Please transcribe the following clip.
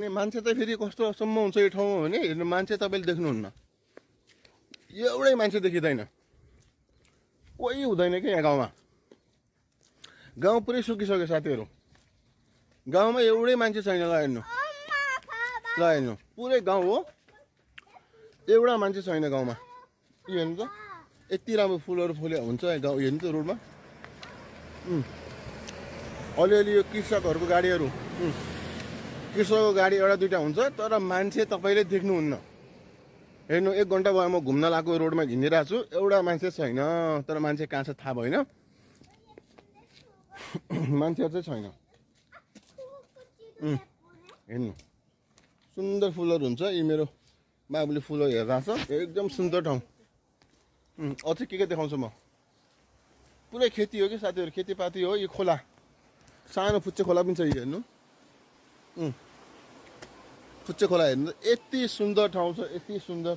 मान्छे त फेरि कस्तोसम्म हुन्छ यो ठाउँमा भने हेर्नु मान्छे तपाईँले देख्नुहुन्न एउटै मान्छे देखिँदैन कोही हुँदैन कि यहाँ गाउँमा गाउँ पुरै सुकिसक्यो साथीहरू गाउँमा एउटै मान्छे छैन ल हेर्नु पुरै गाउँ हो एउटा मान्छे छैन गाउँमा यो हेर्नु त यति राम्रो फुलहरू फुले हुन्छ गाउँ हेर्नु त रोडमा अलिअलि यो कृषकहरूको गाडीहरू कृषकको गाडी एउटा दुइटा हुन्छ तर मान्छे तपाईँले देख्नुहुन्न हेर्नु 1 घन्टा भयो म घुम्न लागेको रोडमा हिँडिरहेको छु एउटा मान्छे छैन तर मान्छे कहाँ छ थाहा भएन मान्छेहरू चाहिँ छैन हेर्नु सुन्दर फुलहरू हुन्छ यी मेरो बाबुले फुलहरू हेरिरहेको छ एकदम सुन्दर ठाउँ अझै के देखाउँछु म पुरै खेती हो कि साथीहरू खेतीपाती हो यो खोला सानो फुच्चे खोला पनि छ यो हेर्नु फुच्चे खोला हेर्नु यति सुन्दर ठाउँ छ यति सुन्दर